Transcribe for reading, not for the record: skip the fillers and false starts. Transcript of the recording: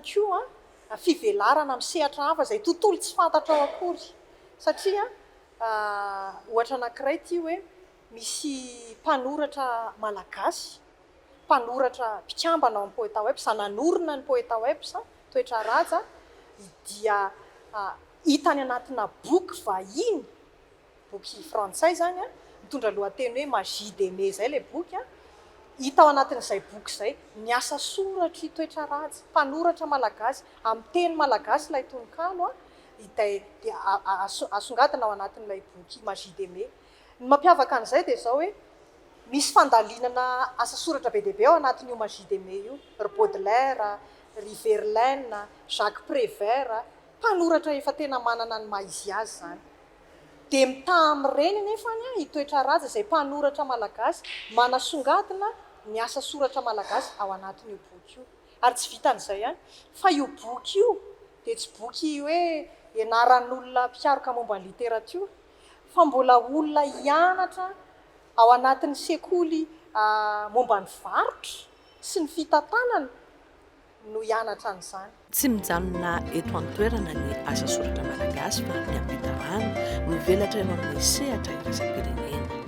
koa fivelarana amin'ny sehatra hafa izay tontolo tsy fantatrao akory. Satria ohatra anankiray ity hoe misy mpanoratra malagasy, mpanoratra mpikambana ao amin'ny Pôetawebs, nanorina ny Pôetawebs, Toetra Raja, dia hita any anatina boky vahiny, boky frantsay izany, mitondra lohateny hoe Magie d'aimer izay ilay boky, hita ao anatin'izay boky izay ny asa soratr'i Toetra Raja, mpanoratra malagasy, amin'ny teny malagasy ilay tononkalo, dia asongadina ao anatin'ilay boky Magie d'aimer. Ny mampiavaka an'izay dia izao hoe misy fandalinana asa soratra be dia be ao anatin'io Magie d'aimer io, ry Baudelaire, ry Verlaine, Jacques Prévert, mpanoratra efa tena manana ny maha izy azy izany. Dia mitaha amin'ireny anefa i Toetra Raja izay mpanoratra malagasy manasongadina ny asa soratra malagasy ao anatin'io boky io. Ary tsy vitan'izay ihany fa io boky io dia tsy boky hoe ianaran'olona mpikaroka momba ny literatiora fa mbola olona hianatra ao anatin'ny sekoly momba ny varotra sy ny fitantanana no hianatra an'izany. Tsy mijanona eto an-toerana ny asa soratra malagasy fa miampita rano, mivelatra eo amin'ny sehatra iraisam-pirenena.